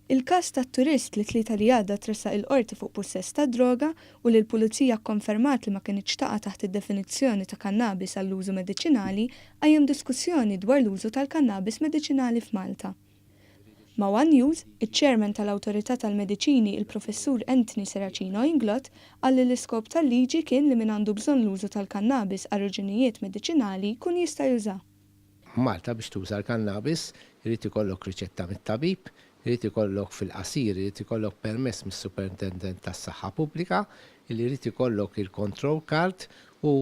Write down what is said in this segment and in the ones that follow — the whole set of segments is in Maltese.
Il-każ tat-turist li t-Tlieta li għadda tressaq il-Qorti fuq pussess ta' droga u li l-Pulizija kkonfermat li ma kinitx taqa' taħt id-definizzjoni ta' kannabis għall-użu mediċinali qajjem diskussjoni dwar l-użu tal-kannabis mediċinali f'Malta. Ma' one News, iċ-Chairman tal-Awtorità tal-Mediċini il-Professur Anthony Serracino Inglott qal li l-iskop tal-liġi kien li min għandu bżonn l-użu tal-kannabis għal raġunijiet mediċinali jkun jista' jużah. F'Malta biex tuża l-kannabis irid ikollok riċetta mit-tabib, irid ikollok fil-qasir irid ikollok permess mis-Superintendent tas-Saħħa Pubblika, illi jrid ikollok il-control card u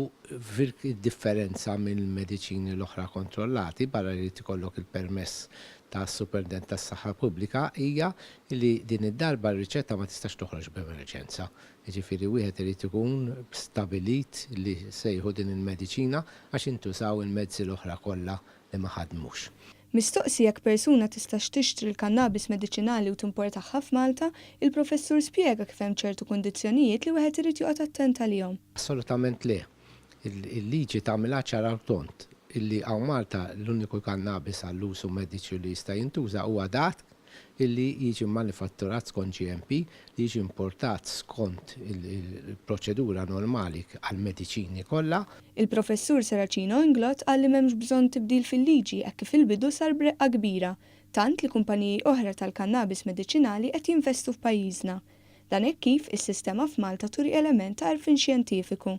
id-differenza mill-mediċini l-oħra kontrollati, barra li jrid ikollok il-permess tas-Superintendent tas-Saħħa Pubblika, hija li din id-darba r-riċetta ma tistax toħroġ b'emerġenza. Jiġifieri wieħed irid ikun stabilit li se jieħu din il-mediċina għax intużaw il-mezzi l-oħra kollha li ma ħadmux. Mistoqsi jekk persuna tistax tixtri l-kannabis mediċinali u timportagħha f'Malta, il-Professur spjega kif hemm ċertu kundizzjonijiet li wieħed irid joqgħod attent għalihom. Assolutament le. Il-liġi tagħmilha ċara u tond illi hawn Malta l-uniku kannabis għall-użu mediċu li jista' jintuża huwa dak illi jiġi mmanifatturat skont GMP, li jiġi importat skont il-proċedura normali għall-mediċini kollha. Il-Professur Serracino Inglott qal li m'hemmx bżonn tibdil fil-liġi hekk kif il-bidu sar b'reqqa kbira, tant li kumpaniji oħra tal-kannabis mediċinali qed jinvestu f'pajjiżna. Dan hekk kif is-sistema f'Malta turi element ta' għarfien xjentifiku.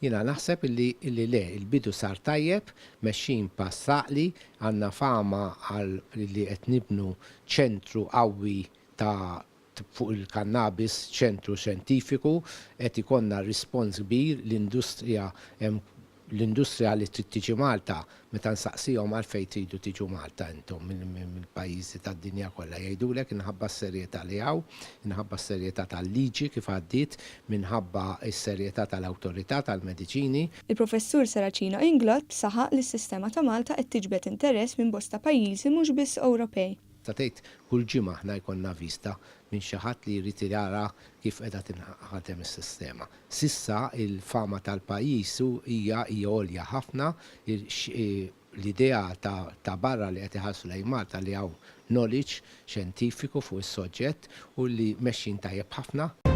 Jiena naħseb illi illi le, il-bidu sar tajjeb, mexjin pass għaqli, għandna fama għal li qed nibnu ċentru qawwi ta' fuq il-kannabis, ċentru xjentifiku, qed ikollna rispons kbir, l-industrija hemm L-industrija li trid tiġi Malta, meta nsaqsihom għalfejn tridu tiġu Malta intom mill-pajjiżi tad-dinja kollha, jgħidulek inħabba s-serjetà li hawn, inħabba s-serjetà tal-liġi kif għaddiet, minħabba s-serjetà tal-awtorità tal-mediċini. Il-Professur Serracino Inglott saħaq li s-sistema ta' Malta qed tiġbed interess minn bosta pajjiżi mhux biss Ewropej. Tista' tgħid kull ġimgħa aħna jkollna vista minn xi ħadd li jrid jara kif qiegħda tinħadem is-sistema. S'issa il-fama tal-pajjiż hija hija għolja ħafna, l-idea ta' barra li qed iħarsu lejn Malta li hawn knowledge xjentifiku fuq is-soġġett u li mexjin tajjeb ħafna.